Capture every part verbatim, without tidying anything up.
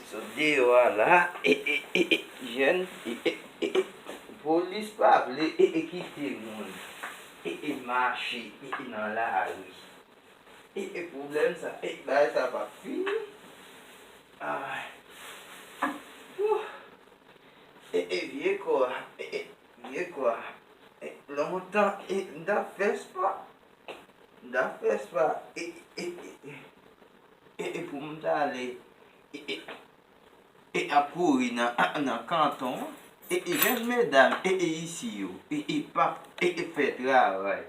Sot deyò a la, e, e, e, e, jèn, e, e, e, e, polis pa vle, e, e, kite moun, e, e, mache, e, e, nan lari. E, e, pwoblèm sa, e, bagay sa p ap fini. Ay. Wouh. E, e, vye kò a, e, e, vye kò a, e, lontan, e, m t ap fè spò. M t ap fè spò, e, e, e, e, e, e, pou m t ale, e, e, e, ap kouri nan, nan kanton, e, e, jèn medam, e, e, isi yo, e, e, p ap, e, e, fè travay.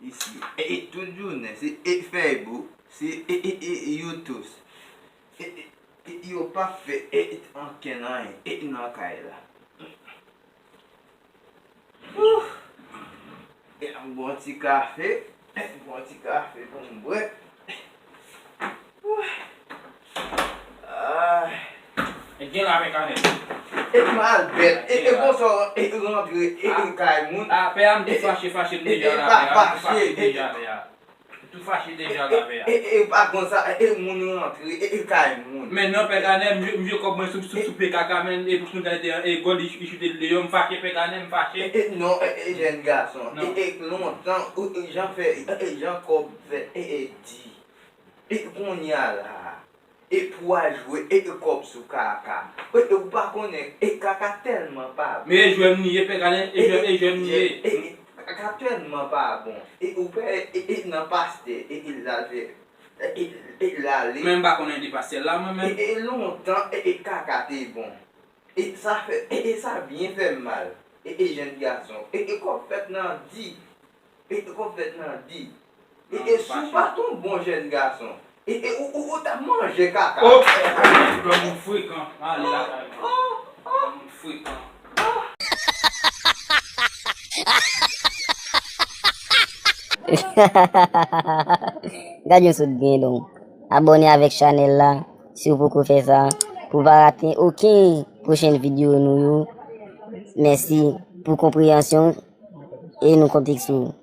Isi, e, e, tout jounen, se, e, Facebook, se, e, e, e, YouTube. E, e, e, yo p ap fè, e, e, ankenn anyen, e, nan kay la. Ouh! E, bon ti kafe, bon ti kafe pou m bwè. Ouh! Ay. E gen la avèk Anèl. E mal bèt. E, e konsa, e rantre, e, e kay moun. A, pè a, m tou fache, fache m deja la, pè a, m tou fache deja, pè a. M tou fache deja la, pè a. E, e, e pa konsa, e moun rantre, e, e kay moun. Men non, pè Kanè, m jwe, m jwe kòb mwen sou, sou, sou pye kaka, men, e pou moun ta te, e gòl, li, li choute l deyò, m fache, pè Kanè, m fache. E, e, non, e, e, jèn gason, e, e, lontan, ou, e, jan fè, e, e, jan kòb fè, e, e, di. E kounye a la, e pou w al jwe, e, e kòb sou kaka. E, e ou pa konnen, e kaka tèlman pa bon. Men e jwè m li ye, pè Kanè, e jwè, e jwè m li ye. E, e, kaka tèlman pa bon. E ou pè, e, e nan pastè, e, e l al fè, e, e, e l ale. Men m pa konnen de pastè la, mwen menm. E, e lontan, e, e kaka te bon. E sa fè, e, e sa byen fè m mal. E, e jèn gason. E, e kòb fèt nan di. E, e kòb fèt nan di. E, e si w pa t yon bon jèn gason. E, e ou, ou, ou t ap manje kaka. O, granmoun frekan. Ale lakay mwen. Granmoun frekan. Gad yon sot grendon. Abòne avèk chanèl la, si w poko fè sa, pou w pa rate okenn pwochen videyo nou yo. Mèsi pou konpreyansyon w e nou konte sou ou.